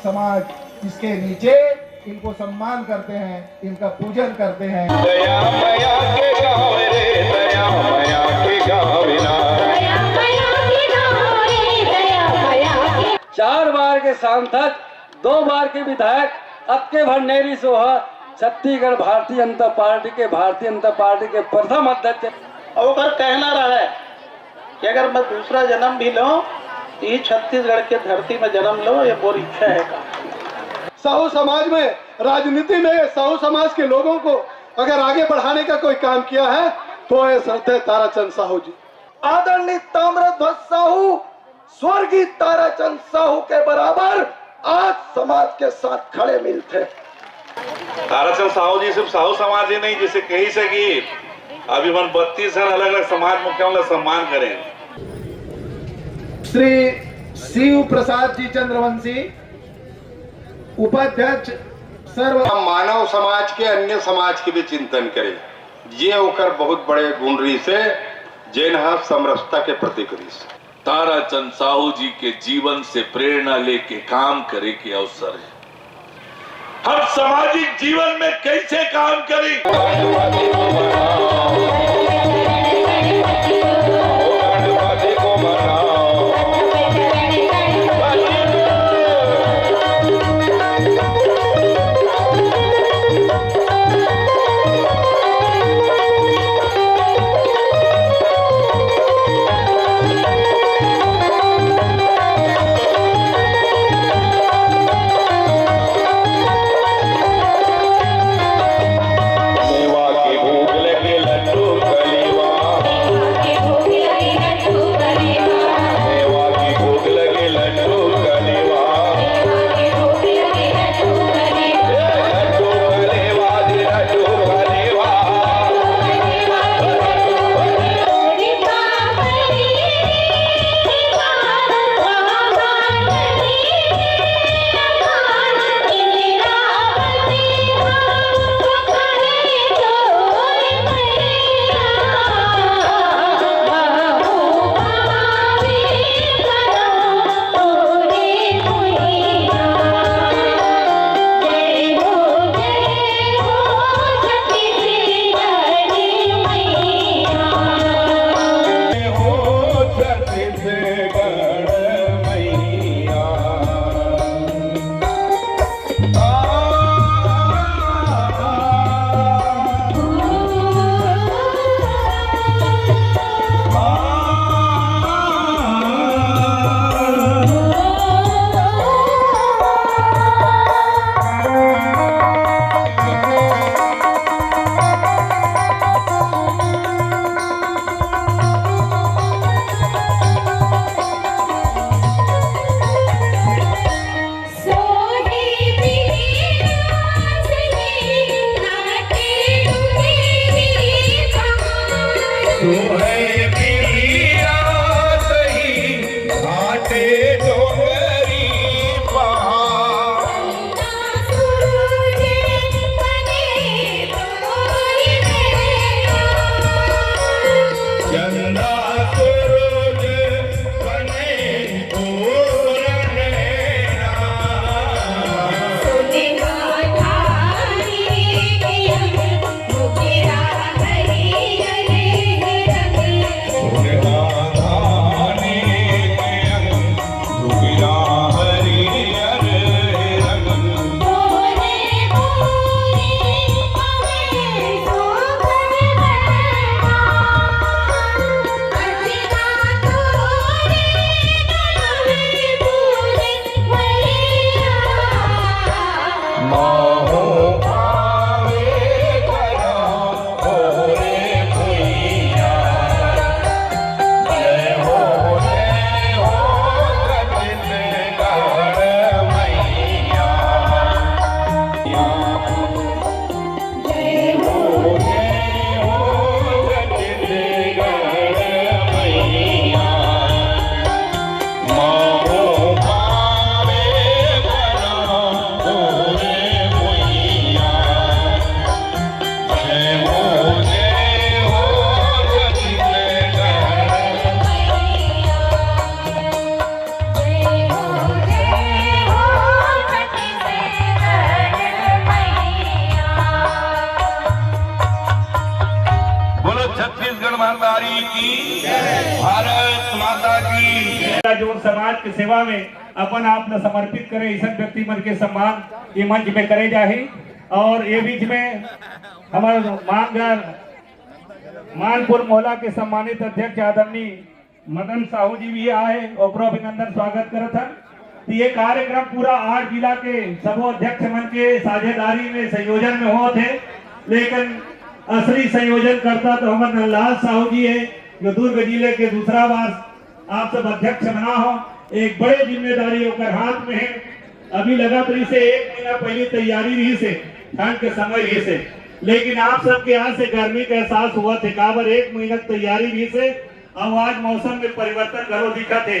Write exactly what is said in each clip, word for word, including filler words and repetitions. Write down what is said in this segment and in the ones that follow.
समाज इसके नीचे, इनको सम्मान करते हैं, इनका पूजन करते हैं। दया मया के गाँव रे, दया मया के गाँव ना। चार बार के सांसद, दो बार के विधायक, अतके भंडेरी सोहा छत्तीसगढ़ भारतीय जनता पार्टी के, भारतीय जनता पार्टी के प्रथम अध्यक्ष। अउ ओकर कहना रहे कि अगर मैं दूसरा जन्म भी लूं, तो ये छत्तीसगढ़ के धरती में जन्म लो, ये मोर इच्छा है का। साहू समाज में, राजनीति में साहू समाज के लोगों को अगर आगे बढ़ाने का कोई काम किया है, तो ये श्रद्धेय ताराचंद साहू जी। आदरणीय ताम्रध्वज साहू, स्वर्गीय ताराचंद साहू के बराबर आज समाज के साथ खड़े मिलते। ताराचंद साहू जी सिर्फ साहू समाज ही नहीं, जैसे कही से कि अभी मन बत्तीस जन अलग-अलग समाज मुखिया का सम्मान करें। श्री शिव प्रसाद जी चंद्रवंशी, उपाध्यक्ष सर्व मानव समाज के, अन्य समाज के भी चिंतन करे, ये ओकर बहुत बड़े गुण रहिसे, जेन ह समरसता के प्रतीक रहिसे। ताराचंद साहू जी के जीवन से प्रेरणा लेके काम करे के अवसर है। हम सामाजिक जीवन में कैसे काम करें? जो समाज के सेवा में अपन आप ल समर्पित करे, ऐसन व्यक्ति मन के सम्मान ये मंच में करे जाही। और ये बीच में हमर मानगर मानपुर मोहला के सम्मानित अध्यक्ष आदरणीय मदन साहू जी भी आए, ओकरो अभिनंदन स्वागत करत हन। तो ये कार्यक्रम पूरा आठ जिला के सबो अध्यक्ष मन के साझेदारी में, संयोजन में होत हे, लेकिन असली संयोजनकर्ता तो हमर नंदलाल साहू जी है, जो दुर्ग जिले के दूसरा बार आप सब अध्यक्ष बना हो। एक बड़े जिम्मेदारी ओकर हाथ में है। अभी लगत रही से एक महीना पहले तैयारी रही से, ठंड के समय रही से, लेकिन आप सबके यहाँ से गर्मी का एहसास हुआ थे, काबर एक महीना के तैयारी रही से। अब आज मौसम में परिवर्तन घलो दिखत हे,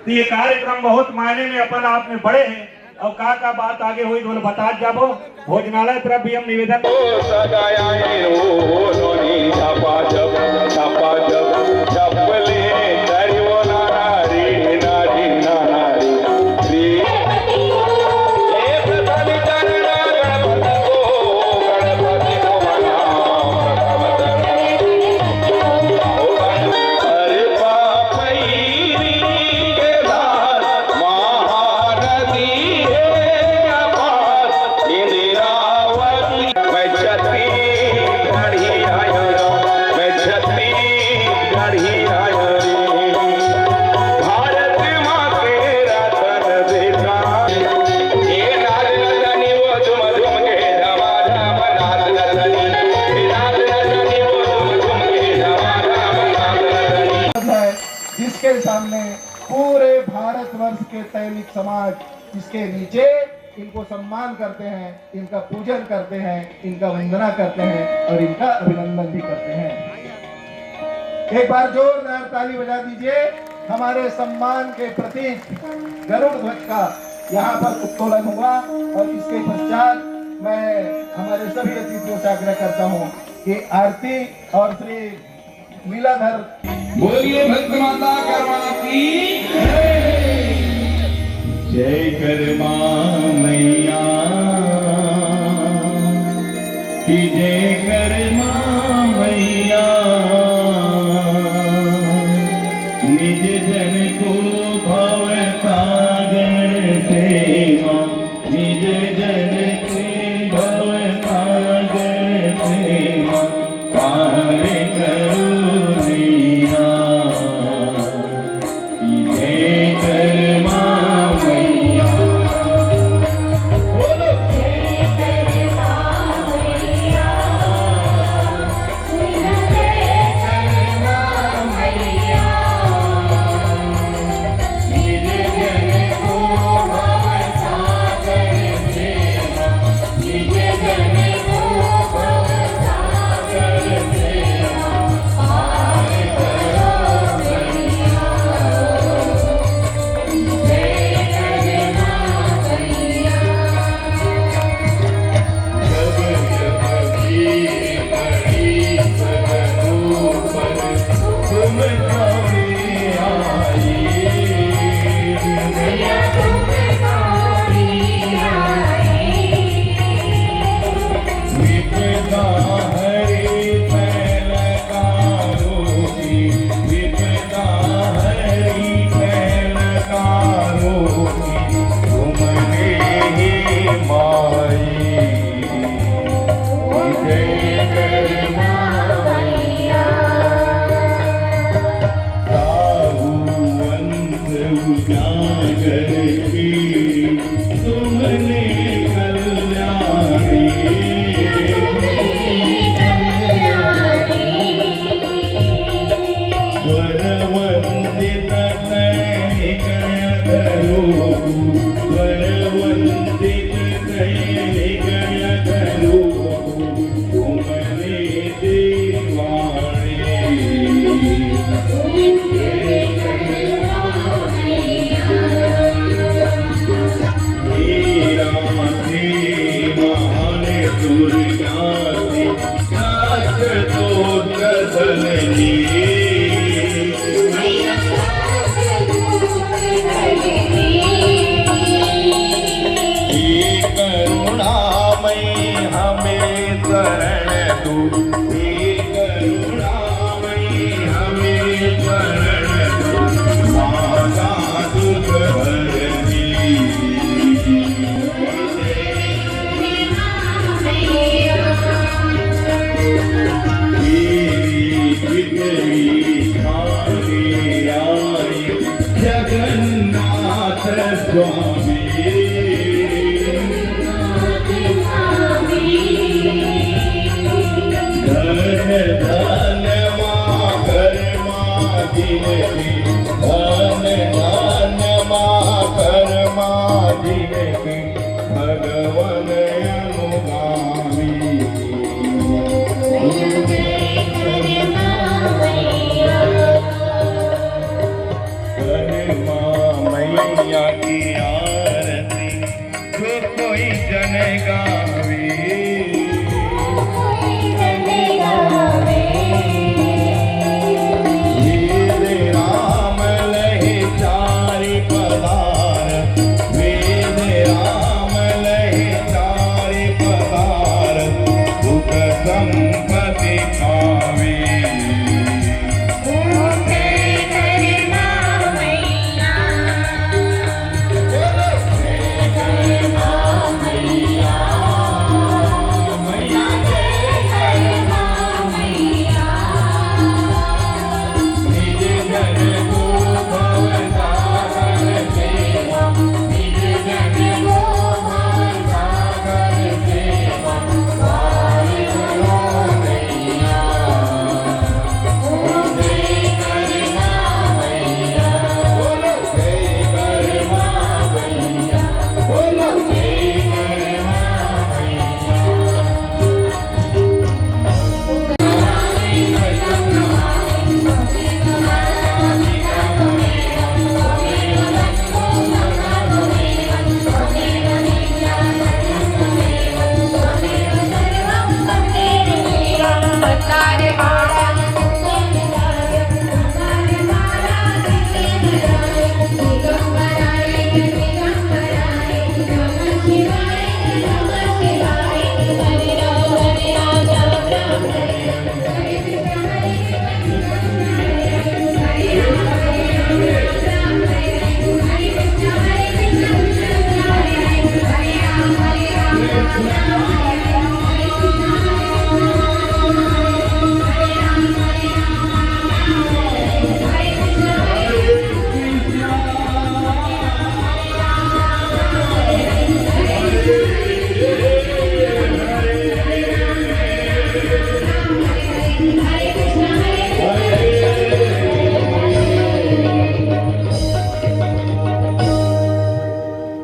तो ये कार्यक्रम बहुत मायने में अपन आप में बड़े हैं। और का का बात आगे हुई, बोले बता जाबो। भोजनालय तरफ भी हम निवेदन है, जिसके सामने पूरे भारतवर्ष के सैनिक समाज इसके नीचे इनको सम्मान करते हैं, इनका पूजन करते हैं, इनका वंदना करते हैं और इनका अभिनंदन भी करते हैं। एक बार जोरदार ताली बजा दीजिए हमारे सम्मान के प्रतीक गरुड़ ध्वज का। यहाँ पर उत्तोलन हुआ और इसके पश्चात मैं हमारे सभी अतिथियों से आग्रह करता हूँ कि आरती और श्री लीलाधर। बोलिए भक्त माता कर्मा की जय। जय कर्मा मैया की, जय कर्मा मैया। निज जन को भव सागर से माँ, निज जन को भव सागर से माँ, पार करो नैया। जय कर्मा मैया। बोलो।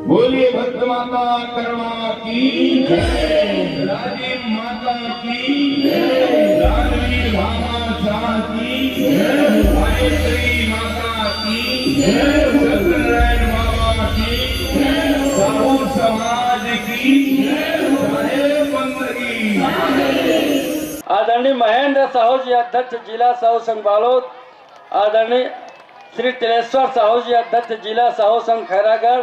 बोलिए भक्त माता कर्मा की जय, राजीव माता की जय, राजवीर भामाशाह की जय, गायत्री माता की जय, सत्यनारायण बाबा की जय, साहू समाज की जय, साहेब बंदगी। आदरणीय महेंद्र साहू जी, अध्यक्ष जिला साहू संघ बालोद, आदरणीय श्री तिलेश्वर साहू जी, अध्यक्ष जिला साहू संघ खैरागढ़,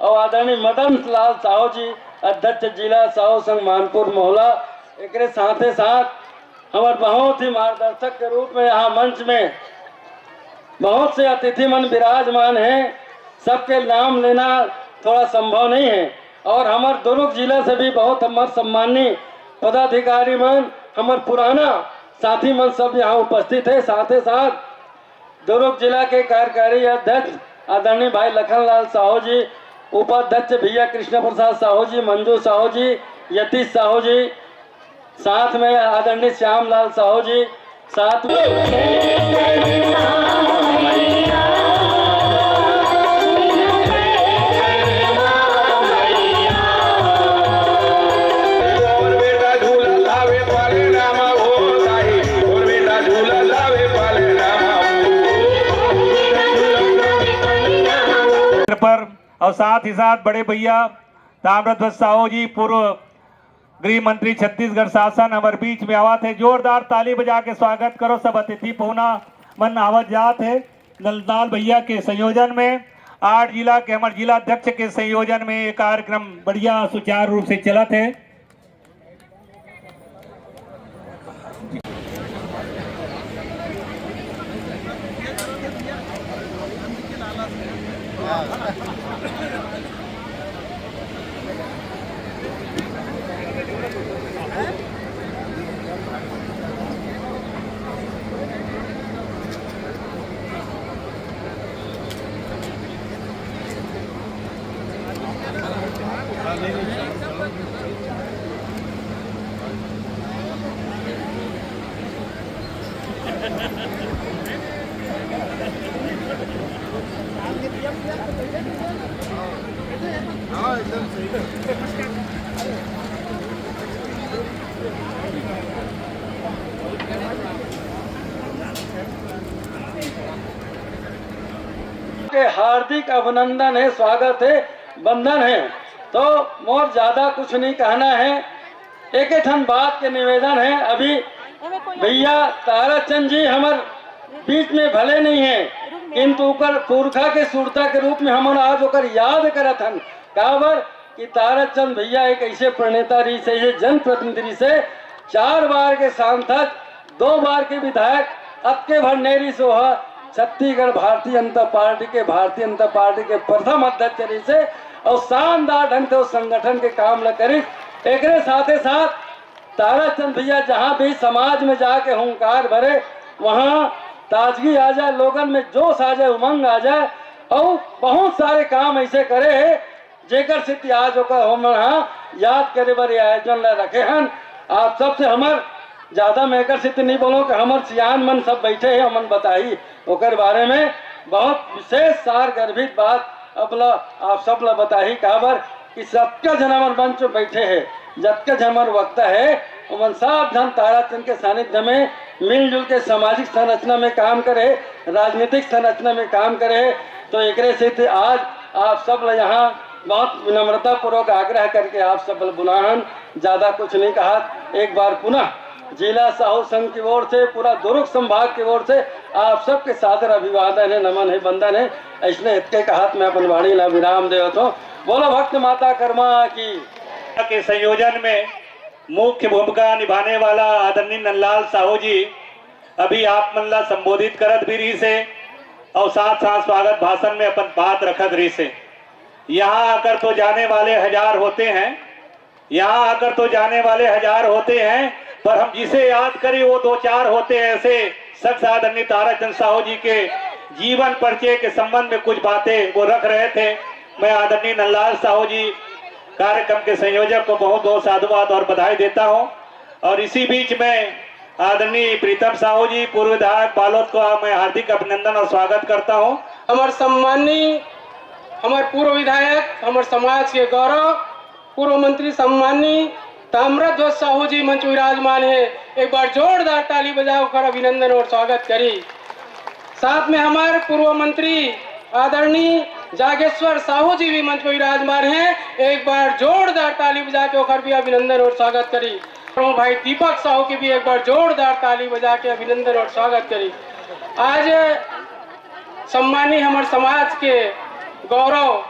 और आदरणीय मदन लाल साहू जी, अध्यक्ष जिला साहू संघ मानपुर मोहला। एकरे साथे साथ हमर बहुत ही मार्गदर्शक के रूप में यहाँ मंच में बहुत से अतिथि मन विराजमान हैं, सबके नाम लेना थोड़ा संभव नहीं है। और हमर दुर्ग जिला से भी बहुत हमर सम्माननीय पदाधिकारी मन, हमर पुराना साथी मन सब यहाँ उपस्थित है। साथे साथ दुर्ग जिला के कार्यकारी अध्यक्ष आदरणीय भाई लखनलाल साहू जी, उपाध्यक्ष भैया कृष्ण प्रसाद साहू जी, मंजू साहू जी, यतीश साहू जी, साथ में आदरणीय श्यामलाल साहू जी, साथ में पर, और साथ ही साथ बड़े भैया ताम्रध्वज साहू जी, पूर्व गृह मंत्री छत्तीसगढ़ शासन, हमर बीच में आवत हे। जोरदार ताली बजा के स्वागत करो सब अतिथि पहुना मन आवत जात हे। नंदलाल भैया के संयोजन में, आठ जिला के हमर जिला अध्यक्ष के संयोजन में ये कार्यक्रम बढ़िया सुचारू रूप से चलत हे। के हार्दिक अभिनंदन हे, स्वागत हे, वंदन हे। तो मोर ज्यादा कुछ नहीं कहना हे, एक ठन बात के निवेदन हे। अभी भैया ताराचंद जी हमर बीच में भले नहीं हे, किंतु ओकर पुरखा के सुरता के रूप में हमन आज ओकर याद करत हन। काबर कि ताराचंद भैया एक ऐसे प्रणेता रहिस हे, ऐसे जनप्रतिनिधि रहिस हे, चार बार के सांसद, दो बार के विधायक, अतके भर नइ रहिस हे। छत्तीसगढ़ भारतीय जनता पार्टी के, भारतीय जनता पार्टी के प्रथम अध्यक्ष रहिस हे और शानदार ढंग से उस संगठन के काम ल करिस। एकरे साथे साथ ताराचंद भैया जहाँ भी समाज में जाके हुंकार भरे, वहाँ ताजगी आ जाए, लोगन में जोश आ जाए, उमंग आ जाए। और बहुत सारे काम ऐसे करे हे जेकर सेती आज ओकर हमन हा याद करे बर ये आयोजन ला रखे हन। आप सबसे हमर ज्यादा मैं एकर सेती नहीं बोलों कि हमर सियान मन सब बैठे हे, हमन बताही ओकर बारे में बहुत विशेष सार गर्भित बात अब ला आप सब ला बताही। काबर कि सबका झन हमर मंच में बैठे हे, जतका झन हमर वक्ता हे, ओमन सब झन ताराचंद के सानिध्य में मिलजुल के सामाजिक संरचना में काम करे, राजनीतिक संरचना में काम करे। तो एकरे सेती आज आप सब ला यहाँ बहुत विनम्रता पूर्वक आग्रह करके आप सब ला बुलाहन, ज्यादा कुछ नहीं कहा। एक बार पुनः जिला साहू संघ की ओर से, पूरा दुर्ग संभाग की ओर से आप सबके सादर अभिवादन हे, नमन हे, वंदन हे। इसने इतके कहत मैं अपन वाणी ला विराम देवत हूँ। बोलो भक्त माता कर्मा की। के संयोजन में मुख्य भूमिका निभाने वाला आदरणीय नंदलाल साहू जी अभी आप मन ला संबोधित करत भी रहिस हे और साथ साथ स्वागत भाषण में अपन बात रखत रहिस हे। यहाँ आकर तो जाने वाले हजार होते हैं, यहाँ आकर तो जाने वाले हजार होते हैं, पर हम जिसे याद करें वो दो चार होते हैं। ऐसे शख्स आदरणीय ताराचंद साहू जी के जीवन परिचय के संबंध में कुछ बातें वो रख रहे थे। मैं आदरणीय नंदलाल साहू जी कार्यक्रम के संयोजक को बहुत बहुत साधुवाद और बधाई देता हूँ। और इसी बीच में आदरणीय प्रीतम साहू जी, पूर्व विधायक बालोद को मैं हार्दिक अभिनंदन और स्वागत करता हूं। हमर सम्माननीय, हमर पूर्व विधायक, हमर समाज के गौरव, पूर्व मंत्री सम्माननीय ताम्रध्वज साहू जी मंच विराजमान हे। एक बार जोरदार ताली बजा ओकर अभिनंदन और स्वागत करी। साथ में हमर पूर्व मंत्री आदरणीय जागेश्वर साहू जी भी मंच में विराजमान हे। एक बार जोरदार ताली बजा के ओकर भी अभिनंदन और स्वागत करी। भाई दीपक साहू के भी एक बार जोरदार ताली बजा के अभिनंदन और स्वागत करी। आज सम्मानी हमर समाज के गौरव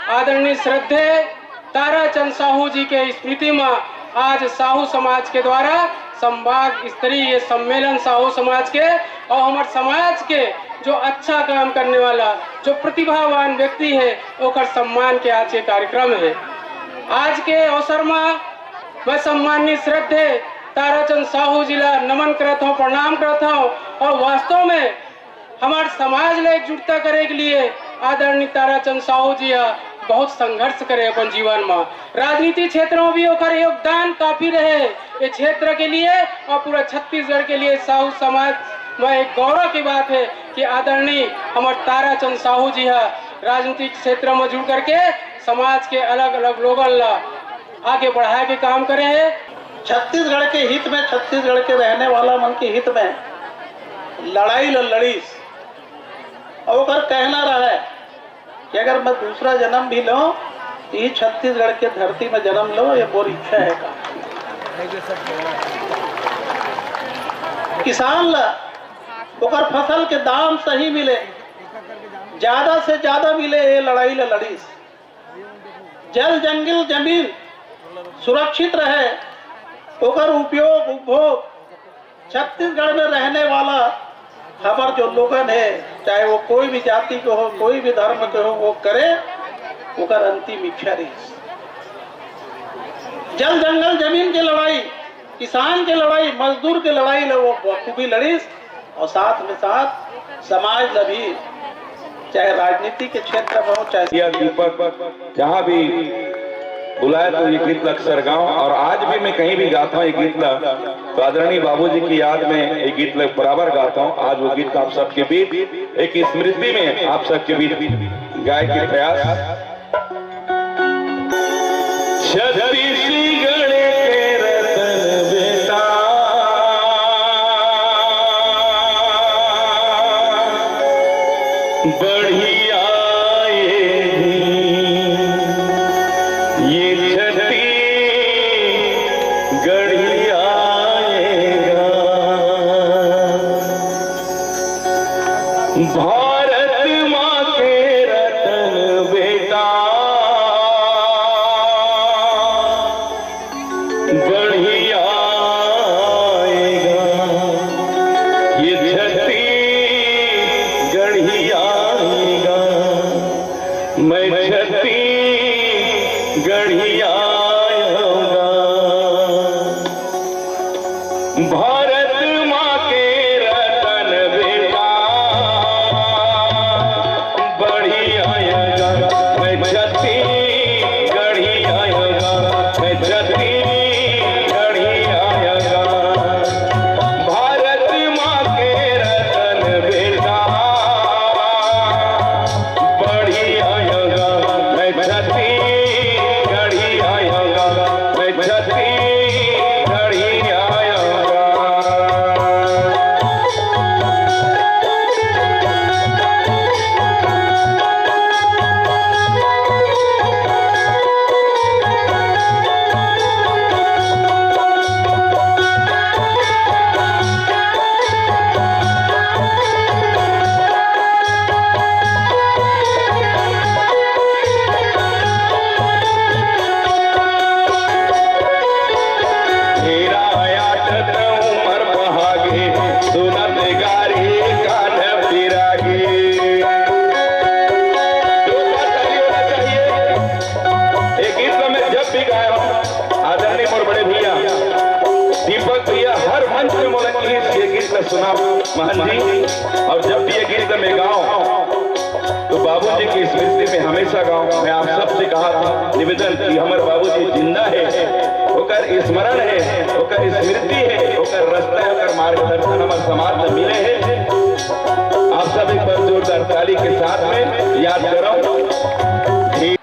आदरणीय श्रद्धेय ताराचंद साहू जी के स्मृति में आज साहू समाज के द्वारा संभाग स्तरीय ये सम्मेलन साहू समाज के और हमर समाज के जो अच्छा काम करने वाला, जो प्रतिभावान व्यक्ति हे, ओकर सम्मान के आज के कार्यक्रम हे। आज के अवसर में मैं सम्माननीय श्रद्धेय ताराचंद साहू जी ला नमन करत हूँ, प्रणाम करत हूँ और वास्तव में हमर समाज ला एकजुटता करे के लिए आदरणीय ताराचंद साहू जी ह बहुत संघर्ष करे अपन जीवन में। राजनीति क्षेत्र में भी ओकर योगदान काफी रहे ये क्षेत्र के लिए और पूरा छत्तीसगढ़ के लिए। साहू समाज में एक गौरव की बात है कि आदरणीय हमर ताराचंद साहू जी ह राजनीतिक क्षेत्र में जुड़ करके समाज के अलग-अलग लोगन ला आगे बढ़ाए के काम करे हे। छत्तीसगढ़ के हित में, छत्तीसगढ़ के रहने वाला मन के हित में लड़ाई ल लड़ीस। और ओकर कहना रहे कि अगर मैं दूसरा जन्म भी लूं, तो ये छत्तीसगढ़ के धरती में जन्म लूं, ये मोर इच्छा है का। किसान ला ओकर फसल के दाम सही मिले, ज्यादा से ज्यादा मिले, ये लड़ाई ल लड़ीस। जल जंगल जमीन सुरक्षित रहे, ओकर उपयोग उपभोग छत्तीसगढ़ में रहने वाला हमर जो लोगन हे, चाहे वो कोई भी जाति के हो, कोई भी धर्म के हो, वो करे, ओकर अंतिम इच्छा रही। जल जंगल जमीन के लड़ाई, किसान के लड़ाई, मजदूर के लड़ाई ल वो बखूबी लड़ीस और साथ में साथ समाज ल भी, चाहे राजनीति के क्षेत्र में हो, चाहे यह दीपक जहाँ भी बुलाए तो ये गीत ला अक्सर गाओ और आज भी मैं कहीं भी गाता हूँ ये गीत ला तो आदरणीय बाबूजी की याद में ये गीत ला बराबर गाता हूँ। आज वो गीत आप सबके बीच एक स्मृति में आप सबके बीच गाए के प्रयास। छत्तीसगढ़ के रतन बेटा बढ़िया ये छत्तीसगढ़िया भारत माँ के रतन बेटा बढ़िया ये छत्तीसगढ़िया मैं छत्तीसगढ़िया भारत माँ के रतन बेटा बढ़िया मैं छत्तीसगढ़िया मैं छत्तीसगढ़िया भारत माँ के रतन बेटा बढ़िया मैं छत्तीसगढ़िया मैं छत्तीसगढ़िया आदरणीय मोर बड़े भैया दीपक भैया हर मंच में मोला ये गीत ला सुना महन जी, और जब भी ये गीत मैं गाओ तो बाबूजी की स्मृति में हमेशा गाओ। मैं आप सबसे कहा था निवेदन कि हमारे बाबूजी जिंदा है, ओकर स्मरण है, ओकर स्मृति है, रस्ता अउ मार्गदर्शन हमर समाज ल मिले हे। आप सब एक बार जोरदार ताली के साथ में याद करव।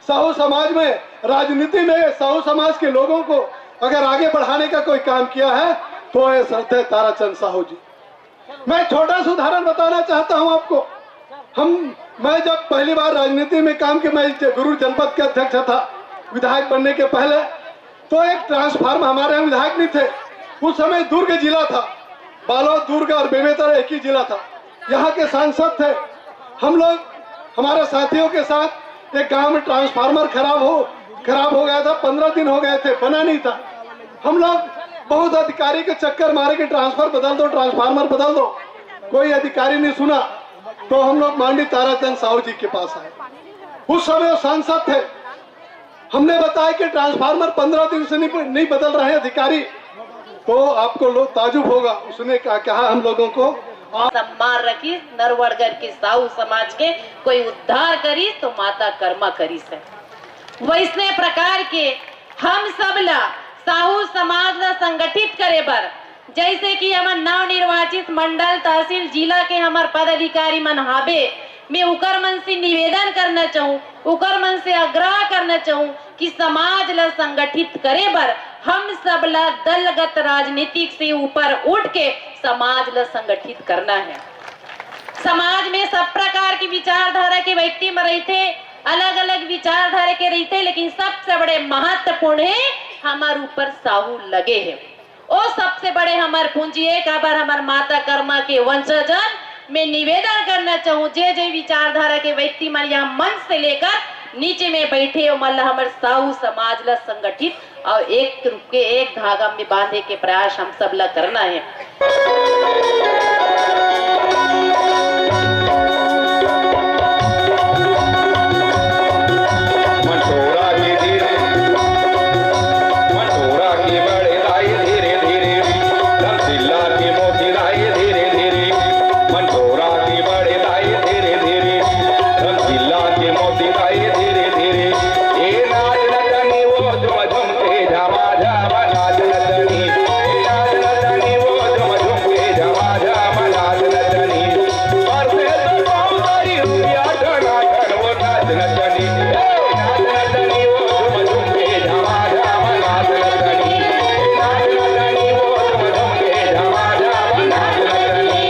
साहू समाज में राजनीति में साहू समाज के लोगों को अगर आगे बढ़ाने का कोई काम किया है तो ये श्रद्धेय ताराचंद साहू जी। मैं छोटा सा उदाहरण बताना चाहता हूं आपको। हम मैं जब पहली बार राजनीति में काम किया, मैं गुरूर जनपद के अध्यक्ष था विधायक बनने के पहले, तो एक ट्रांसफार्मर, हमारे यहाँ विधायक नहीं थे उस समय, दुर्ग जिला था, बालोद, दुर्ग और बेमेतरा एक ही जिला था। यहाँ के सांसद थे। हम लोग हमारे साथियों के साथ एक गांव में ट्रांसफार्मर खराब हो खराब हो गया था, पंद्रह दिन हो गए थे, बना नहीं था। हम लोग बहुत अधिकारी के चक्कर मारे कि ट्रांसफर बदल दो, ट्रांसफार्मर बदल दो, कोई अधिकारी नहीं सुना। तो हम लोग मांडी ताराचंद साहू जी के पास आए। उस समय वो सांसद थे। हमने बताया कि ट्रांसफार्मर पंद्रह दिन से नहीं, नहीं बदल रहे अधिकारी, तो आपको लोग ताजुब होगा। उसने कहा, कहा हम लोगों को, आप सम्मान रखिस, नरवड़गढ़ के साहू समाज के कोई उद्धार करिस तो माता कर्मा करिस हे। वैसने प्रकार के हम सब ला साहू समाज ला संगठित करे बर, जैसे कि हमर नवनिर्वाचित मंडल, तहसील, जिला के हमर पदाधिकारी मन हाबे, मैं उकर मन से निवेदन करना चाहूँ, उकर मन से आग्रह करना चाहूँ कि समाज ला संगठित करे बर हम सब ला दलगत राजनीति से ऊपर उठ के समाज ला संगठित करना हे। समाज में सब प्रकार के विचारधारा के व्यक्ति मन रहिथे, अलग-अलग विचारधारा के रहिथे, लेकिन सबसे बड़े महत्वपूर्ण हे हमर ऊपर साहू लगे हे। ओ सबसे बड़े हमर पूंजी हे, काबर हमर माता कर्मा के वंशजन। मैं निवेदन करना चाहूँ, जे जे विचारधारा के व्यक्ति मन यहाँ मंच से लेकर नीचे में बैठे, ओमन ला हमर साहू समाज ला संगठित अउ एक रूप के एक धागा में बांधे के प्रयास हम सब ला करना हे। मंटोरा की धीरे, मंटोरा की बड़े दाई धीरे धीरे, रमसिल्ला की मोती दाई धीरे धीरे, मंटोरा की बड़े दाई धीरे धीरे, रमसिल्ला की मोती दाई धीरे धीरे। ए नाच नचनी वो झुम झुम के झमा झम नाच नचनी। ए नाच नचनी वो झुम झुम के झमा झम नाच नचनी। बरसे तो पाँव तरी रुपया ठना ठन वो नाच नचनी। ए नाच नचनी वो झुम झुम के झमा झम नाच नचनी। ए नाच नचनी वो झुम झुम के झमा झम नाच नचनी।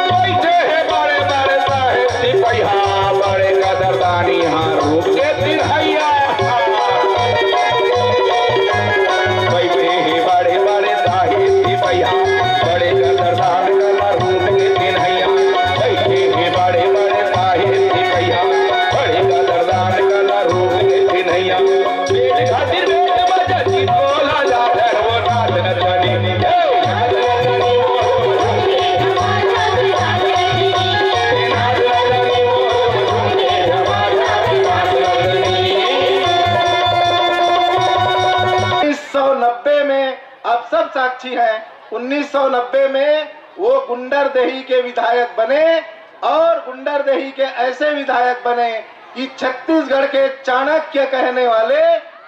बैठे हे बड़े बड़े साहेब सिपहिया, बड़े कदरदानी हाँ रूप के तिरहैया। बैठे हे बड़े बड़े साहेब सिपहिया, बड़े कदरदान कला रूप के तिरहैया। बैठे हे बड़े बड़े साहेब सिपहिया, बड़े कदरदान कला रूप के तिरहैया। पेट खातिर पेट बजा जी बोला जा, धर्मो नाथ नचनी। उन्नीस सौ नब्बे में, आप सब साक्षी हैं, उन्नीस सौ नब्बे में वो गुंडरदेही के विधायक बने और गुंडरदेही के ऐसे विधायक बने कि छत्तीसगढ़ के चाणक्य कहने वाले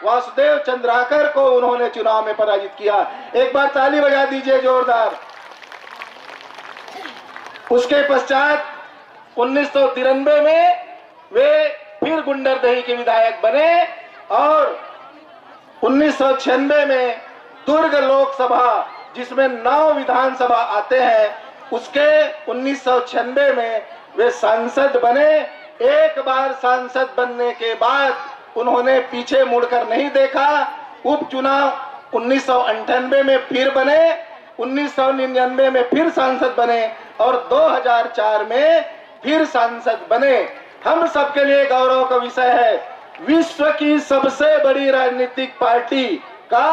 वासुदेव चंद्राकर को उन्होंने चुनाव में पराजित किया। एक बार ताली बजा दीजिए जोरदार। उसके पश्चात उन्नीस सौ तिरानबे में वे फिर गुंडरदेही के विधायक बने और उन्नीस सौ छियानबे में दुर्ग लोकसभा, जिसमें नौ विधानसभा आते हैं, उसके उन्नीस सौ छियानबे में वे सांसद बने। एक बार सांसद बनने के बाद उन्होंने पीछे मुड़कर नहीं देखा। उपचुनाव उन्नीस सौ अंठानबे में फिर बने, उन्नीस सौ निन्यानवे में फिर सांसद बने और दो हज़ार चार में फिर सांसद बने। हम सबके लिए गौरव का विषय है, विश्व की सबसे बड़ी राजनीतिक पार्टी का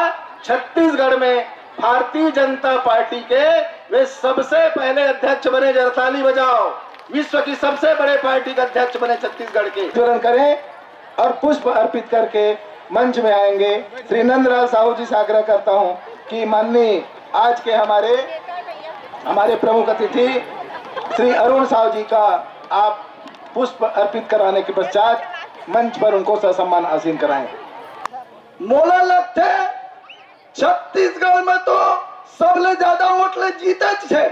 छत्तीसगढ़ में भारतीय जनता पार्टी के वे सबसे पहले अध्यक्ष बने। जरा ताली बजाओ, विश्व की सबसे बड़े पार्टी के अध्यक्ष बने छत्तीसगढ़ के। ज्वलन करें और पुष्प अर्पित करके मंच में आएंगे। श्री नंदलाल साहू जी से आग्रह करता हूं कि माननीय आज के हमारे हमारे प्रमुख अतिथि श्री अरुण साहू जी का आप पुष्प अर्पित कराने के पश्चात मंच पर उनको ससम्मान आसीन कराएं। मोला लगथे छत्तीसगढ़ में तो सबले ज्यादा वोट ले जीतेच हे।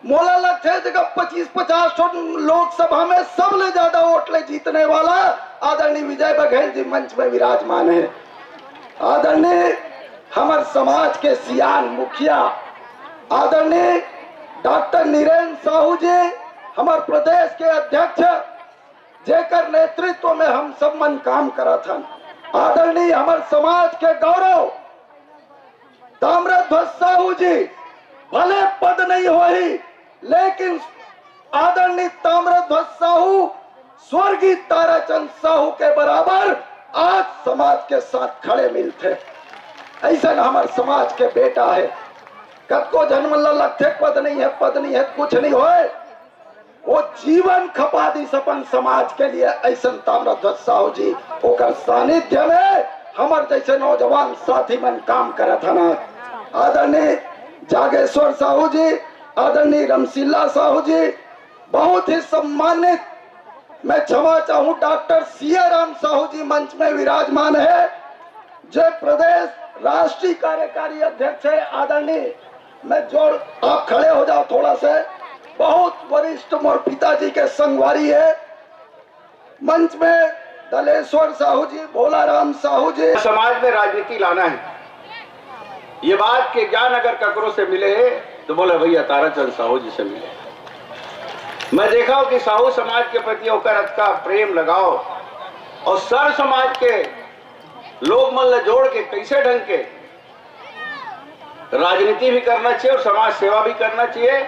मोला लगथे जगह पच्चीस पचास ठो लोकसभा में सबले ज्यादा वोट ले जीतने वाला आदरणीय विजय बघेल जी मंच में विराजमान है। आदरणीय हमर समाज के सियान मुखिया आदरणीय डॉक्टर नीरेंद्र साहू जी, हमर प्रदेश के अध्यक्ष, जेकर नेतृत्व में हम सब मन काम करत हन, आदरणीय हमर समाज के गौरव ताम्रध्वज साहू जी, भले पद नहीं होही, लेकिन आदरणीय ताम्रध्वज साहू स्वर्गीय ताराचंद साहू के बराबर आज समाज के साथ खड़े मिलथे। ऐसन हमर समाज के बेटा है। कतको झन मन ला लगथे पद नहीं है, पद नहीं है, कुछ नहीं होए। वो जीवन खपा दिस अपन समाज के लिए। ऐसन ताम्रध्वज साहू जी, ओकर सानिध्य में हमर जैसे नौजवान साथी मन काम करत हन। आदरणीय जागेश्वर साहू जी, आदरणीय रमशीला साहू जी, बहुत ही सम्मानित मैं क्षमा चाहूं, डॉक्टर सीए राम साहू जी मंच में विराजमान है, जो प्रदेश राष्ट्रीय कार्यकारी अध्यक्ष है। आदरणीय, मैं जोड़, आप खड़े हो जाओ थोड़ा से, बहुत वरिष्ठ मोर पिताजी के संगवारी है मंच में दलेश्वर साहू जी, भोलाराम साहू जी। समाज में राजनीति लाना है, ये बात के ज्ञान अगर ककरो से मिले है तो बोले भैया ताराचंद साहू जी से मिले। मैं देखा हूं कि साहू समाज के प्रति ओकर अतका प्रेम लगाव और सर्व समाज के लोग मन ला जोड़ के कैसे ढंग के राजनीति भी करना चाहिए और समाज सेवा भी करना चाहिए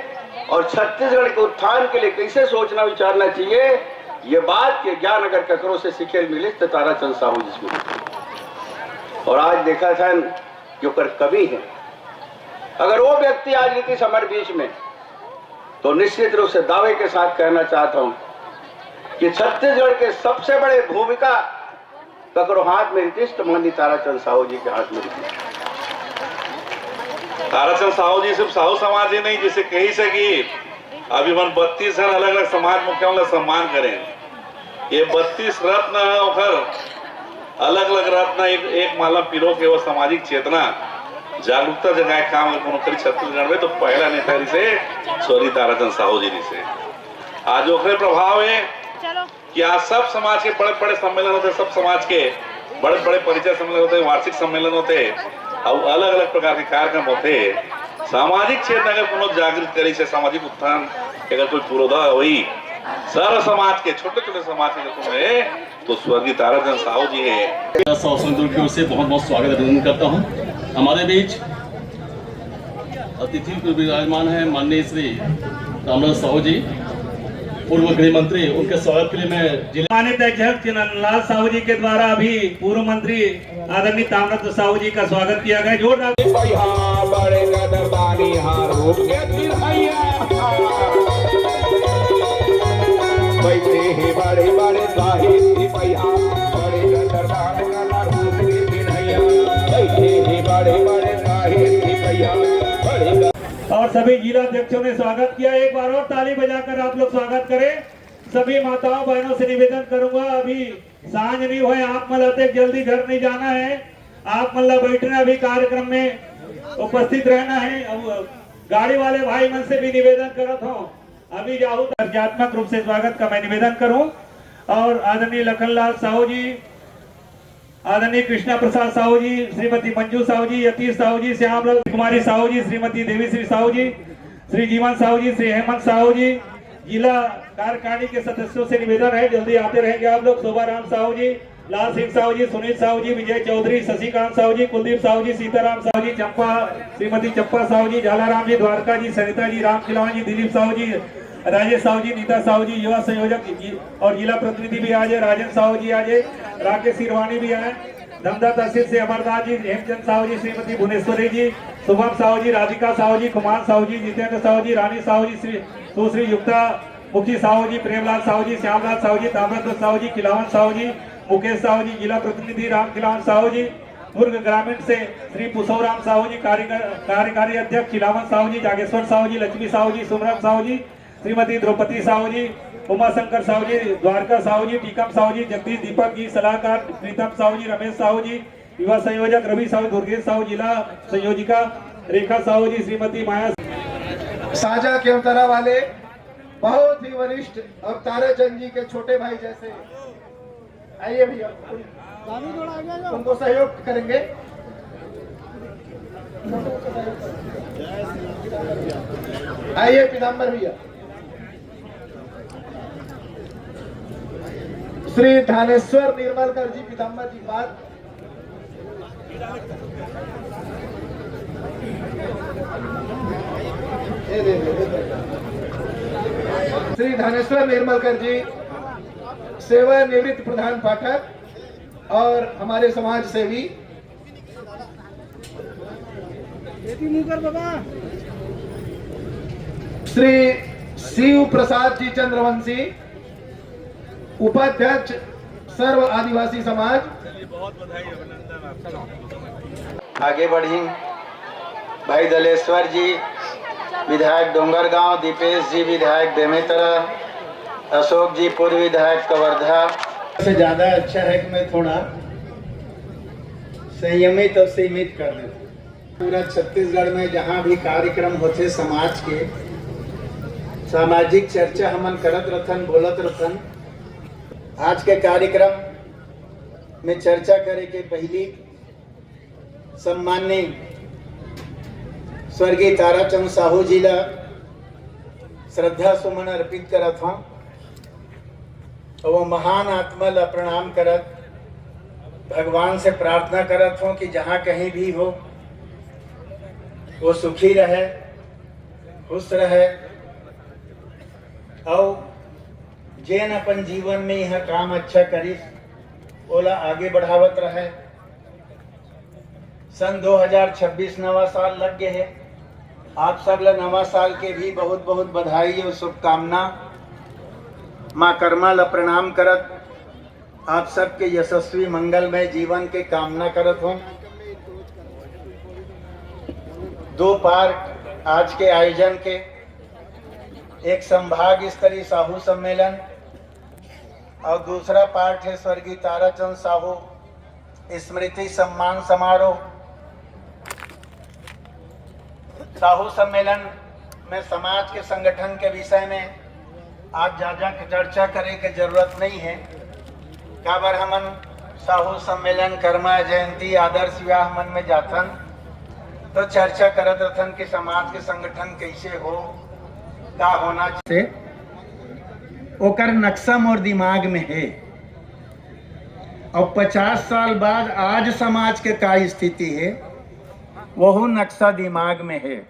और छत्तीसगढ़ के उत्थान के लिए कैसे सोचना विचारना चाहिए, ये बात के ज्ञान अगर ककरो से सीखे मिले तो ताराचंद साहू जी से मिले। और आज देखा था कि ओकर कमी है। अगर वो व्यक्ति आज नीतीश हमारे बीच में, तो निश्चित रूप से दावे के साथ कहना चाहता हूं कि छत्तीसगढ़ के सबसे बड़े भूमिका ककरो हाथ में रहितिस तो माननीय ताराचंद साहू जी के हाथ में रहितिस। ताराचंद साहू जी सिर्फ साहू समाज ही नहीं, जिसे कही से कि अभी मन बत्तीस है, अलग-अलग समाज मुखिया वाला सम्मान करें। ये बत्तीस रत्न है, ओकर अलग-अलग रत्न एक, एक माला पिरो के वो सामाजिक चेतना, जागरूकता जगाए काम अगर कोनो करी छत्तीसगढ़ में, तो पहला नेता जी से स्वर्गीय ताराचंद साहू जी जी से। आज ओकरे प्रभाव है कि आज सब समाज के बड़े-बड़े सम्मेलन होते, सब समाज के बड़े-बड़े परिचय सम्मेलन होते, वार्षिक सम्मेलन होते, और अलग-अलग प्रकार के कार्यक्रम होते। सामाजिक क्षेत्र अगर कोनो जागृत करी से, सामाजिक उत्थान के अगर कोई पुरोधा होई, सारा समाज के, छोटे-छोटे समाज के अगर कोनो है, तो स्वर्गीय ताराचंद साहू जी है। शासन की ओर से बहुत बहुत स्वागत अभिनंदन करता हूँ। हमारे बीच अतिथि रूप में विराजमान है माननीय श्री ताम्रध्वज साहू जी, पूर्व गृह मंत्री। उनके स्वागत के लिए मैं जिले सम्मानित अध्यक्ष नंदलाल साहू जी के द्वारा अभी पूर्व मंत्री आदरणीय ताम्रध्वज साहू जी का स्वागत किया गया। जोरदार। भैया बड़े गदर बानी हार रूप के तिरहैया। बैठे हैं बड़े बड़े साहिब सिपहिया, बड़े गदर बानी हार रूप के तिरहैया। बैठे हैं बड़े बड़े साहिब सिपहिया, बड़े गदर और सभी जिला अध्यक्षों ने स्वागत किया। एक बार और ताली बजाकर आप लोग स्वागत करें। सभी माताओं बहनों से निवेदन करूंगा, अभी सांझ नहीं हुए, आप मन ला तक जल्दी घर नहीं जाना है, आप मन ला बैठना, अभी कार्यक्रम में उपस्थित रहना है। अब गाड़ी वाले भाई मन से भी निवेदन करत हूँ, अभी जाहू तो कार्यात्मक रूप से स्वागत का मैं निवेदन करूँ। और आदरणीय लखनलाल साहू जी, आदरणीय कृष्णा प्रसाद साहू जी, श्रीमती मंजू साहू जी, यतीश साहू जी, श्यामलाल कुमारी साहू जी, श्रीमती देवी श्री साहू जी, श्री जीवन साहू जी, श्री हेमंत साहू जी, जिला कार्यकारिणी के सदस्यों से निवेदन है, जल्दी आते रहेंगे आप लोग। शोभाराम साहू जी, लाल सिंह साहू जी, सुनील साहू जी, विजय चौधरी, शशिकांत साहू जी, कुलदीप साहू जी, सीताराम साहू जी, चंपा, श्रीमती चंपा साहू जी, झालाराम जी, द्वारका जी, सरिता जी, राम खिलवान जी, दिलीप साहू जी, राजेश साहू जी, नीता साहू जी, युवा संयोजक जी, और जिला प्रतिनिधि भी आज है, राजन साहू जी आज है, राकेश सिरवानी भी आए, धमधा तहसील से अमरदास जी, हेमचंद साहू जी, श्रीमती भुवनेश्वरी जी, शुभम साहू जी, राधिका साहू जी, कुमार साहू जी, जितेंद्र साहू जी, रानी साहू जी, श्री सुश्री युक्ता मुखी साहू जी, प्रेमलाल साहू जी, श्यामलाल साहू जी, ताम्रध्वज साहू जी, खिलावन साहू जी, मुकेश साहू जी, जिला प्रतिनिधि राम खिलावन साहू जी, दुर्ग ग्रामीण से श्री पुसौराम साहू जी, कार्यकर-, कार्यकारी अध्यक्ष चिलावन साहू जी, जागेश्वर साहू जी, लक्ष्मी साहू जी, सुमरन साहू जी, श्रीमती द्रौपदी साहू जी, उमाशंकर साहू जी, द्वारका साहू जी, टीकम साहू जी, जगदीश दीपक जी, सलाहकार प्रीतम साहू जी, रमेश साहू जी, युवा संयोजक रवि साहू, दुर्गेश साहू, जिला संयोजिका रेखा साहू जी, श्रीमती माया। साजा केवतरा वाले बहुत ही वरिष्ठ और ताराचंद जी के छोटे भाई जैसे, आइए भैया, उनको सहयोग करेंगे। आइए पीताम्बर भैया। श्री धानेश्वर निर्मलकर जी, पीताम्बर जी, बात। श्री धानेश्वर निर्मलकर जी, सेवानिवृत्त प्रधान पाठक और हमारे समाज सेवी श्री शिव प्रसाद जी चंद्रवंशी, उपाध्यक्ष सर्व आदिवासी समाज। आगे बढ़ी भाई दलेश्वर जी, विधायक डोंगरगांव, दीपेश जी, विधायक बेमेतरा, अशोक जी, पूर्व विधायक कवर्धा। से ज्यादा अच्छा है कि मैं थोड़ा संयमित और सीमित कर देता हूँ। पूरा छत्तीसगढ़ में जहाँ भी कार्यक्रम होथे समाज के, सामाजिक चर्चा हमन करत रथन, बोलत रथन। आज के कार्यक्रम में चर्चा करे के पहली सम्माननीय स्वर्गीय ताराचंद साहू जी ला श्रद्धा सुमन अर्पित करत हूँ। वो महान आत्मा ला प्रणाम करत भगवान से प्रार्थना करत हूँ कि जहाँ कहीं भी हो, वो सुखी रहे, खुश रहे, और जेन अपन जीवन में यह काम अच्छा करिस, ओला आगे बढ़ावत रहे। सन दो हज़ार छब्बीस नवा साल लग गए है। आप सब ला नवा साल के भी बहुत बहुत बधाई और शुभकामना। माँ कर्मा ला प्रणाम करत आप सबके यशस्वी मंगलमय जीवन के कामना करत हूँ। दो पार्ट आज के आयोजन के, एक संभाग स्तरीय साहू सम्मेलन और दूसरा पार्ट है स्वर्गीय ताराचंद साहू स्मृति सम्मान समारोह। साहू सम्मेलन में समाज के संगठन के विषय में आज ज्यादा चर्चा करे के जरूरत नहीं है। काबर हमन साहू सम्मेलन, कर्मा जयंती, आदर्श विवाह मन में जाथन तो चर्चा करत रथन कि समाज के संगठन कैसे हो, का होना से ओकर नक्शा मोर दिमाग में है। और पचास साल बाद आज समाज के का स्थिति है, वहू नक्शा दिमाग में है।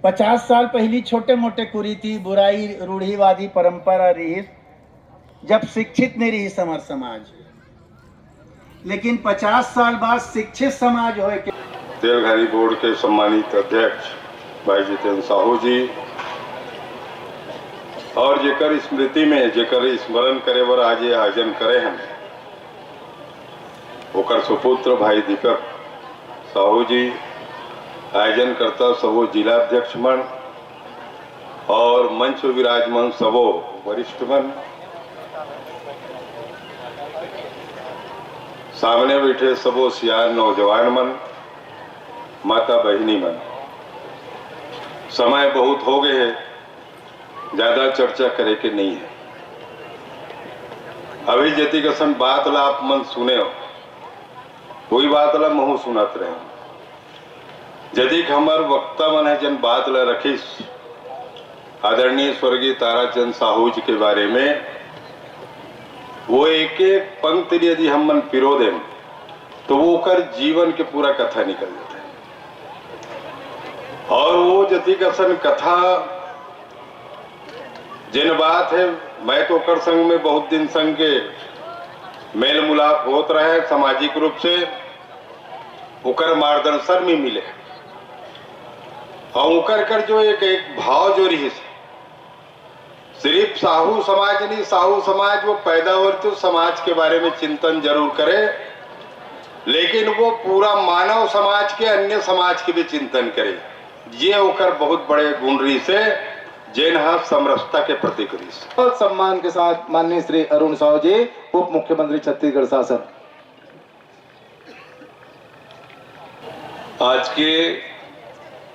पचास साल पहली छोटे मोटे कुरीति, बुराई, रूढ़िवादी परंपरा रहिस, जब शिक्षित नहीं रहिस हमार समाज। लेकिन पचास साल बाद शिक्षित समाज होए के देवघारी बोर्ड के सम्मानित अध्यक्ष भाई जितेंद्र साहू जी और जेकर स्मृति में जेकर स्मरण करे बर आज ये आयोजन करे हैं, ओकर सुपुत्र भाई दीपक साहू जी, आयोजनकर्ता सबो जिला अध्यक्ष मन और मंच विराजमान सबो वरिष्ठ मन, सामने बैठे सबो सियान नौजवान मन, माता बहिनी मन, समय बहुत हो गए है, ज्यादा चर्चा करे के नहीं है। अभी जतिक असन बात ला आप मन सुने हो, कोई बात ला महू सुनत रहे। जतिक हमर वक्ता मन है जन बात ला रखिस आदरणीय स्वर्गीय ताराचंद साहू जी के बारे में, वो एक एक पंक्ति यदि हम मन पिरो दें तो वो ओकर जीवन के पूरा कथा निकल जाता है। और वो जतिक असन कथा जेन बात है, मैं तो ओकर संग में बहुत दिन संग के मेल मुलाप होत रहे सामाजिक रूप से, ओकर मार्गदर्शन में मिले। और ओकर कर जो एक, एक भाव जो रहिस, सिर्फ साहू समाज नहीं, साहू समाज वो पैदा हो तो समाज के बारे में चिंतन जरूर करे। लेकिन वो पूरा मानव समाज के, अन्य समाज के भी चिंतन करे। ये ओकर बहुत बड़े गुण रहिस हे, जेन ह समरसता के प्रतीक रहिस। बहुत सम्मान के साथ माननीय श्री अरुण साहू जी, उप मुख्यमंत्री छत्तीसगढ़ शासन। आज के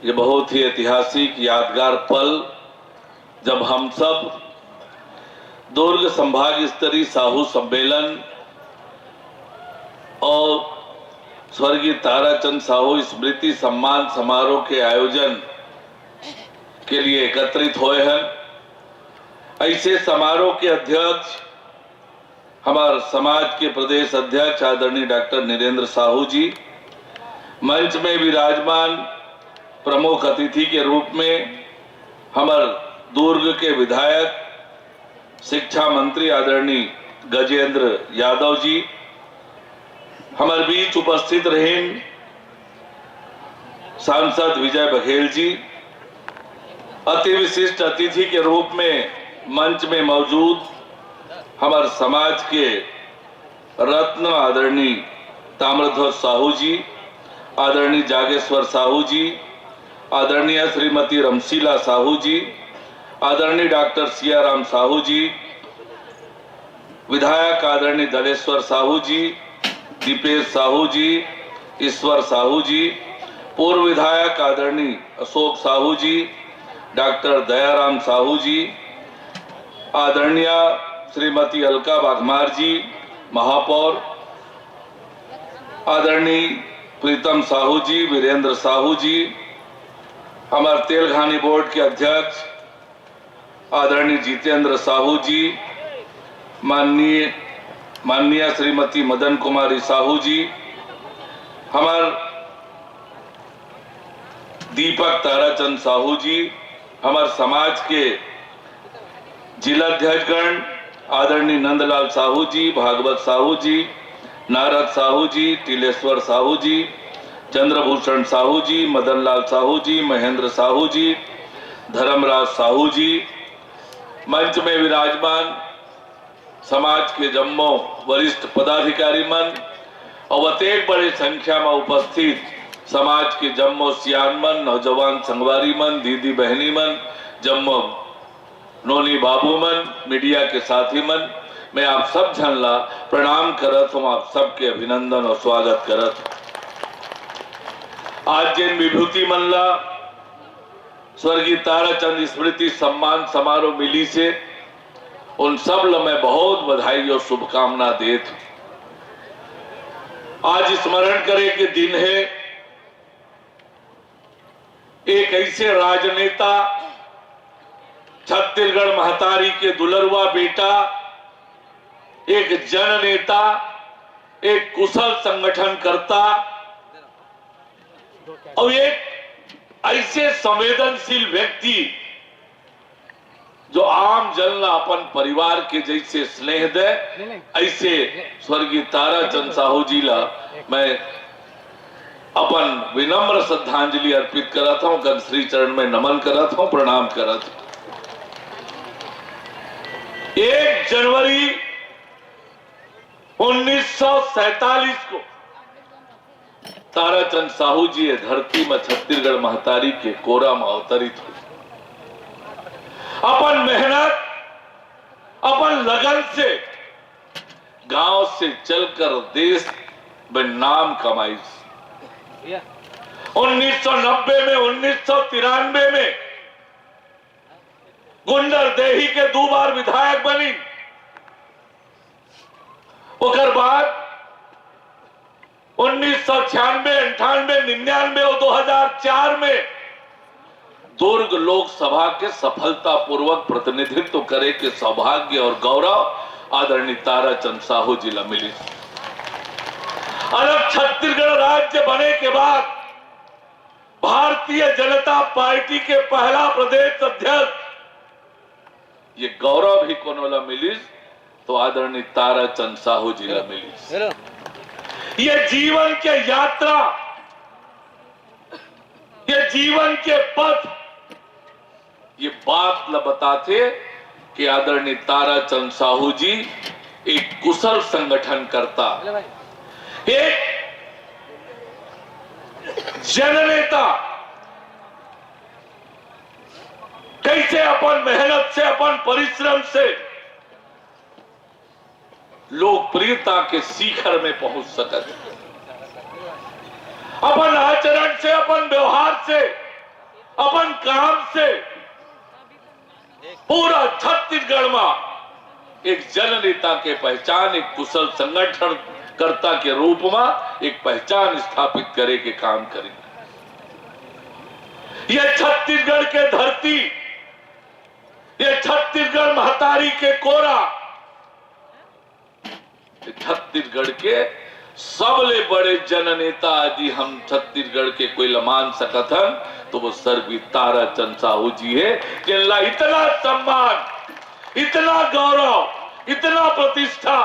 ये बहुत ही ऐतिहासिक, यादगार पल, जब हम सब दुर्ग संभाग स्तरीय साहू सम्मेलन और स्वर्गीय ताराचंद साहू स्मृति सम्मान समारोह के आयोजन के लिए एकत्रित होए हैं। ऐसे समारोह के अध्यक्ष हमार समाज के प्रदेश अध्यक्ष आदरणीय डॉक्टर नरेंद्र साहू जी, मंच में विराजमान प्रमुख अतिथि के रूप में हमार दुर्ग के विधायक, शिक्षा मंत्री आदरणीय गजेंद्र यादव जी, हमार बीच उपस्थित रहिन सांसद विजय बघेल जी, अति विशिष्ट अतिथि के रूप में मंच में मौजूद हमार समाज के रत्न आदरणीय ताम्रध्वज साहू जी, आदरणीय जागेश्वर साहू जी, आदरणीय श्रीमती रमशीला साहू जी, आदरणीय डॉक्टर सियाराम साहू जी, विधायक आदरणीय दलेश्वर साहू जी, दीपेश साहू जी, ईश्वर साहू जी, पूर्व विधायक आदरणीय अशोक साहू जी, डॉक्टर दयाराम साहू जी, आदरणीय श्रीमती अलका वाघमार जी, महापौर, आदरणीय प्रीतम साहू जी, वीरेंद्र साहू जी, हमार तेलघानी बोर्ड के अध्यक्ष आदरणीय जितेंद्र साहू जी, माननीय, माननीय श्रीमती मदन कुमारी साहू जी, हमार दीपक ताराचंद साहू जी, हमार समाज के जिलाध्यक्षगण आदरणीय नंदलाल साहू जी, भागवत साहू जी, नारद साहू जी, टीलेश्वर साहू जी, चंद्रभूषण साहू जी, मदनलाल साहू जी, महेंद्र साहू जी, धर्मराज साहू जी, मंच में विराजमान समाज के जम्मो वरिष्ठ पदाधिकारी मन और अतेक बड़े संख्या में उपस्थित समाज के जम्मो सियान मन, नौजवान संगवारी मन, दीदी बहनी मन, जम्मो नोनी बाबू मन, मीडिया के साथी मन, मैं आप सब झन ला प्रणाम करत हूँ, आप सबके अभिनंदन और स्वागत करत हूँ। आज जेन विभूति मन ला स्वर्गीय ताराचंद स्मृति सम्मान समारोह मिलिस हे, उन सब ल मैं बहुत बधाई और शुभकामना देत हूँ। आज स्मरण करे के दिन हे, एक ऐसे राजनेता, छत्तीसगढ़ महतारी के दुलरुआ बेटा, एक जननेता, एक कुशल संगठनकर्ता और एक ऐसे संवेदनशील व्यक्ति जो आम जन ला अपन परिवार के जैसे स्नेह दे, ऐसे स्वर्गीय ताराचंद साहू जी ला मैं अपन विनम्र श्रद्धांजलि अर्पित करत हूँ, उनकर श्री चरण में नमन करत हूँ, प्रणाम करत हूँ। एक जनवरी उन्नीस सौ सैंतालीस को ताराचंद साहू जी ये धरती में छत्तीसगढ़ महतारी के कोरा में अवतरित हुई। अपन मेहनत, अपन लगन से गांव से चलकर देश में नाम कमाई। उन्नीस सौ नब्बे में, उन्नीस सौ तिरानवे में गुंडरदेही के दो बार विधायक बनी। ओकर बाद उन्नीस सौ छियानवे, अंठानवे, निन्यानवे और दो हज़ार चार में दुर्ग लोकसभा के सफलतापूर्वक प्रतिनिधित्व करे के सौभाग्य और गौरव आदरणीय ताराचंद साहू जी ला मिली। अलग छत्तीसगढ़ राज्य बने के बाद भारतीय जनता पार्टी के पहला प्रदेश अध्यक्ष, ये गौरव भी कोनो ला मिलिस तो आदरणीय ताराचंद साहू जी ला मिलिस। ये जीवन के यात्रा, ये जीवन के पथ, ये बात ला बताथे कि आदरणीय ताराचंद साहू जी एक कुशल संगठनकर्ता, एक जननेता कैसे अपन मेहनत से, अपन परिश्रम से लोकप्रियता के शिखर में पहुंच सकत हे। अपन आचरण से, अपन व्यवहार से, अपन काम से पूरा छत्तीसगढ़ में एक जननेता के पहचान, एक कुशल संगठनकर्ता के रूप में एक पहचान स्थापित करे के काम करी। ये छत्तीसगढ़ के धरती, ये छत्तीसगढ़ महतारी के कोरा, छत्तीसगढ़ के सबले बड़े जननेता यदि हम छत्तीसगढ़ के कोई ला मान सकत हन, तो वो स्वर्गीय ताराचंद साहू जी हे, जिनला इतना सम्मान, इतना गौरव, इतना प्रतिष्ठा,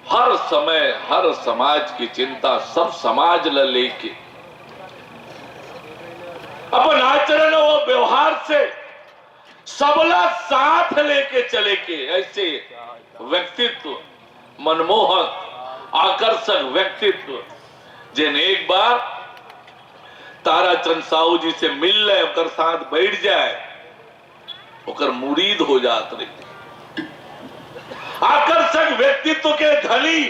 हर समय हर समाज की चिंता, सब समाज ला लेके अपन आचरण और व्यवहार से सबला साथ लेके चले के ऐसे व्यक्तित्व, मनमोहक, आकर्षक व्यक्तित्व, जिन एक बार ताराचंद साहू जी से मिल ले, ओकर साथ बैठ जाए, ओकर मुरीद हो जात रहिथे। आकर्षक व्यक्तित्व के धनी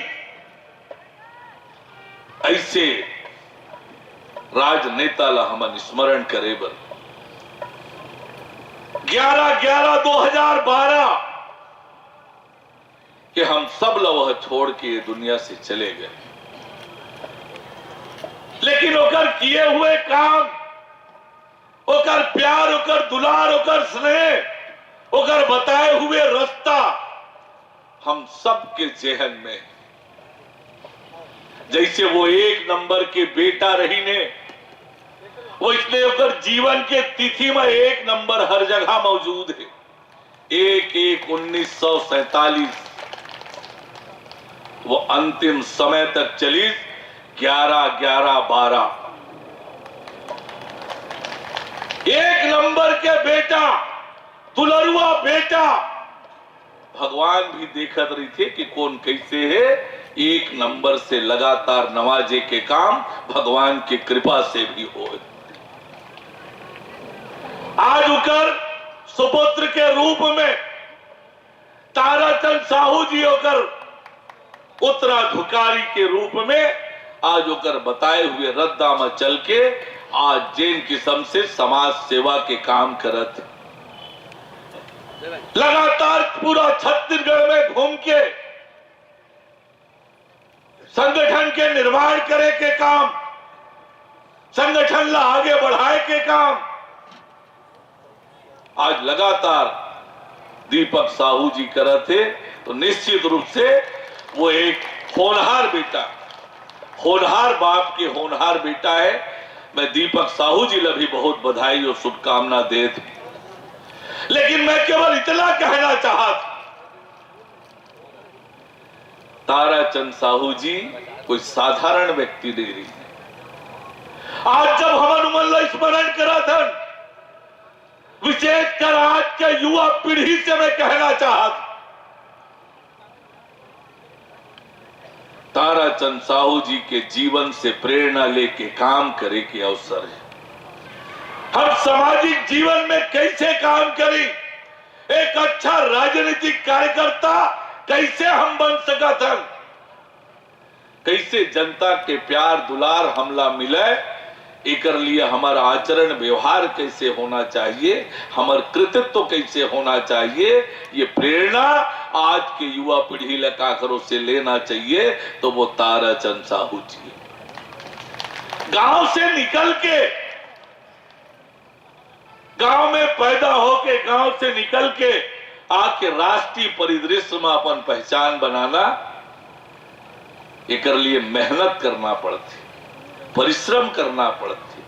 ऐसे राजनेता ला हमन स्मरण करे बर ग्यारह ग्यारह दो हजार बारह के हम सब ला वह छोड़ के ये दुनिया से चले गए, लेकिन ओकर किए हुए काम, ओकर प्यार, ओकर दुलार, ओकर स्नेह, ओकर बताए हुए रास्ता हम सबके जेहन में, जैसे वो एक नंबर के बेटा रहिन हे, वैसने ओकर जीवन के तिथि में एक नंबर हर जगह मौजूद हे। एक एक उन्नीस सौ सैंतालीस, वो अंतिम समय तक चलिस, ग्यारह ग्यारह बारह। एक नंबर के बेटा, दुलरुआ बेटा, भगवान भी देखत रहिथे कि कोन कैसे हे। एक नंबर से लगातार नवाजे के काम भगवान के कृपा से भी होय। आज ओकर सुपुत्र के रूप में ताराचंद साहू जी ओकर उत्तराधिकारी के रूप में आज ओकर बताए हुए रद्दा में चल के आज जेन किस्म से समाज सेवा के काम करत हे। लगातार पूरा छत्तीसगढ़ में घूम के संगठन के निर्माण करे के काम, संगठन ला आगे बढ़ाए के काम आज लगातार दीपक साहू जी करत हे, तो निश्चित रूप से वो एक होनहार बेटा, होनहार बाप के होनहार बेटा हे। मैं दीपक साहू जी ला भी बहुत बधाई और शुभकामना देत हूं। लेकिन मैं केवल इतना कहना चाहत, ताराचंद साहू जी कोई साधारण व्यक्ति नहीं रहिन। आज जब हमन उमन ला स्मरण करत हन, विशेषकर आज के युवा पीढ़ी से मैं कहना चाहत, ताराचंद साहू जी के जीवन से प्रेरणा लेके काम करे के अवसर हे। हम सामाजिक जीवन में कैसे काम करी, एक अच्छा राजनीतिक कार्यकर्ता कैसे हम बन सकत हन, कैसे जनता के प्यार दुलार हमला मिले, एकर लिए हमर आचरण व्यवहार कैसे होना चाहिए, हमर कृतित्व कैसे होना चाहिए, ये प्रेरणा आज के युवा पीढ़ी ला काकरो से लेना चाहिए, तो वो ताराचंद साहू जी। गांव से निकल के, गांव में पैदा होके, गांव से निकल के आके राष्ट्रीय परिदृश्य में अपन पहचान बनाना, एकर लिए मेहनत करना पड़थे, परिश्रम करना पड़थे,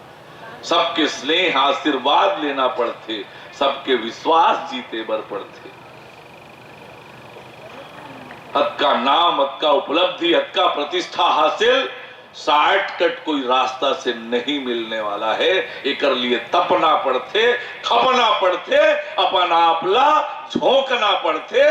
सबके स्नेह आशीर्वाद लेना पड़थे, सबके विश्वास जीते बर पड़थे। अतका नाम, अतका उपलब्धि, अतका प्रतिष्ठा हासिल शॉर्टकट कोई रास्ता से नहीं मिलने वाला है। एकर लिए तपना पड़थे, खपना पड़थे, अपन आप ला झोंकना पड़थे।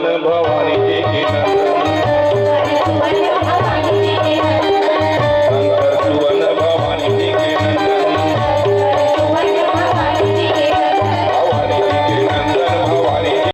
भवानी जी की नगरी।